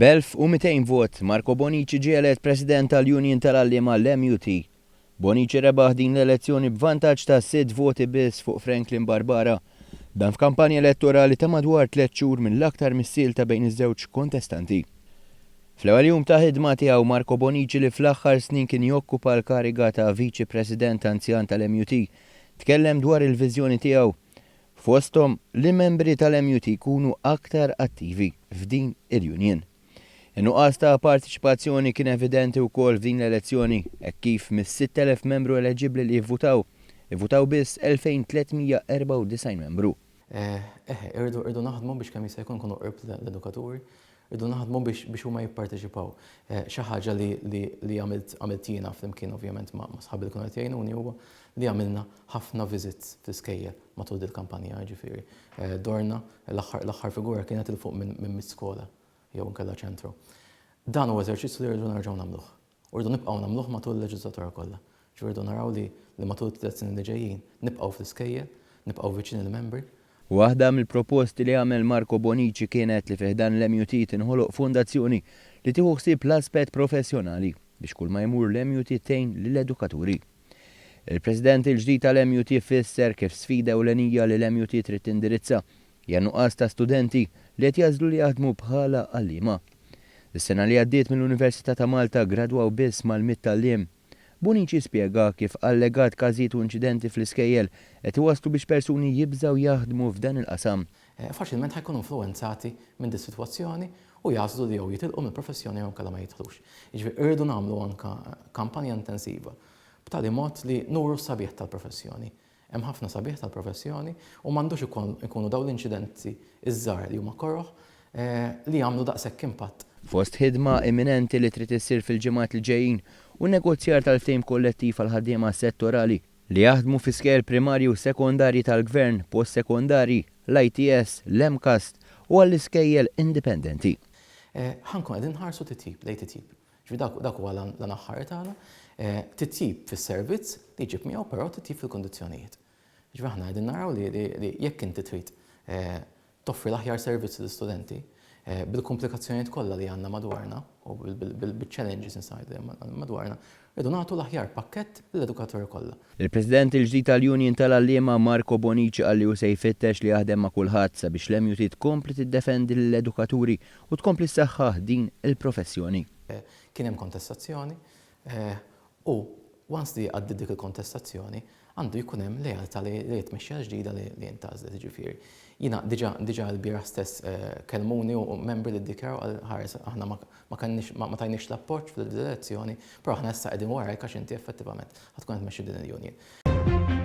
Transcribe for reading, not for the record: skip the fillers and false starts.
B'1,200 vot, Marco Bonnici ġie elett President tal-Union tal-Għalliema l-MUT. Bonnici rebaħ din l-elezzjoni b'vantaġġ ta' sitt voti biss fuq Franklin Barbara. Dan f'kampanja elettorali ta' madwar tlett xhur mill-aktar missielta bejn iż-żewġ kontestanti. Fl-ewwel jum ta' ħidma tiegħu Marco Bonnici li fl-aħħar snin kien jokkupa l-kariga ta' Viċi President anzjan tal-MUT, tkellem dwar il-viżjoni tiegħu Fosthom li membri tal-MUT jkunu aktar attivi f'din il-union. In-nuqqas ta' parteċipazzjoni kien evidenti wkoll f'din l-elezzjoni hekk kif mis-6,000 membru eleġibbli li jivvutaw, ivvutaw biss 2,394 membru. Eħe, irridu irridu naħdmu biex kemm jista' jkun nkunu qrib l-edukaturi, irridu naħdmu biex biex huma jipparteċipaw. Xi ħaġa li li li għamilt għamilt jiena flimkien ovvjament ma' sħabi li kienu qed jgħinuni huwa li għamilna ħafna visits fl-iskejjel matul dil-kampanja, jiġifieri dorna l-aħħar l-aħħar figura kienet 'il fuq minn minn skola jew inkella ċentru. Dan huwa eżerċizzju li rridu nerġgħu nagħmluh. U rridu nibqgħu nagħmluh matul il-leġiżlatura kollha. Ġifieri rridu naraw li li matul it-tliet snin li ġejjin nibqgħu fl-iskejjel, nibqgħu viċin il-membri. Waħda mill-proposti li għamel Marco Bonnici kienet li fi ħdan l-MUT tinħoloq fondazzjoni li tieħu ħsieb l-aspett professjonali biex kulma jmur l-MUT tgħin lill-edukaturi. Il-President il-ġdid tal-MUT fisser kif sfida ewlenija li l-MUT trid tindirizza hija n-nuqqas ta' studenti li qed jagħżlu li jaħdmu bħala għalliema. Is-sena li għaddiet mill-Università ta' Malta ggradwaw biss mal-100 għalliem. Bonnici spjega kif allegat każijiet u inċidenti fl-iskejjel qed iwasslu biex persuni jibżgħu jaħdmu f'dan il-qasam. Faċilment ħa jkunu influwenzati minn dis-sitwazzjoni u jagħżlu li jew jitilqu mill-professjoni jew inkella ma jidħlux. Jiġifieri rridu nagħmlu anke kampanja intensiva b'tali mod li nuru s-sabiħ tal-professjoni. Hemm ħafna sabiħ tal-professjoni u m'għandux ikunu dawn l-inċidenti ż-żgħar li huma koroh li jagħmlu daqshekk impatt. Fost ħidma imminenti li trid issir fil-ġimgħat li ġejjin hu n-negozjar tal-ftehim kollettiv għall-ħaddiema settorali li jaħdmu fi skejjel primarji u sekondarji tal-Gvern, postsekondarji, l-ITS, l-MCAST u għall-iskejjel indipendenti. Ħa nkunu qegħdin nħarsu titjib, lejn titjib. Ġifieri dak dak huwa l-għan aħħari tagħna, titjib fis-servizz li jġib miegħu però titjib fil-kundizzjonijiet. Ġifieri aħna qegħdin naraw li li jekk inti trid toffri l-aħjar servizz lill-istudenti bil-komplikazzjonijiet kollha li għandna madwarna u bil-challenges inside li għandna madwarna, rridu nagħtu l-aħjar pakkett lill-edukaturi kollha. Il-President il-ġdid tal-Union tal-Għalliema Marco Bonnici qal li hu se jfittex li jaħdem ma' kulħadd sabiex l-MUT tkompli tiddefendi lill-edukaturi u tkompli ssaħħaħ din il-professjoni. Kien hemm kontestazzjoni u once li għaddiet dik il-kontestazzjoni għandu jkun hemm lealtà lejn it-tmexxija l-ġdida li intgħażlet. Jiġifieri jiena diġà diġà lbieraħ stess kellmuni u membri li ddikjaraw qal ħares aħna ma kellniex ma tajniex l-appoġġ fl-elezzjoni, però aħna issa qegħdin warajk għax inti effettivament ħa tkun qed tmexxi din il-union.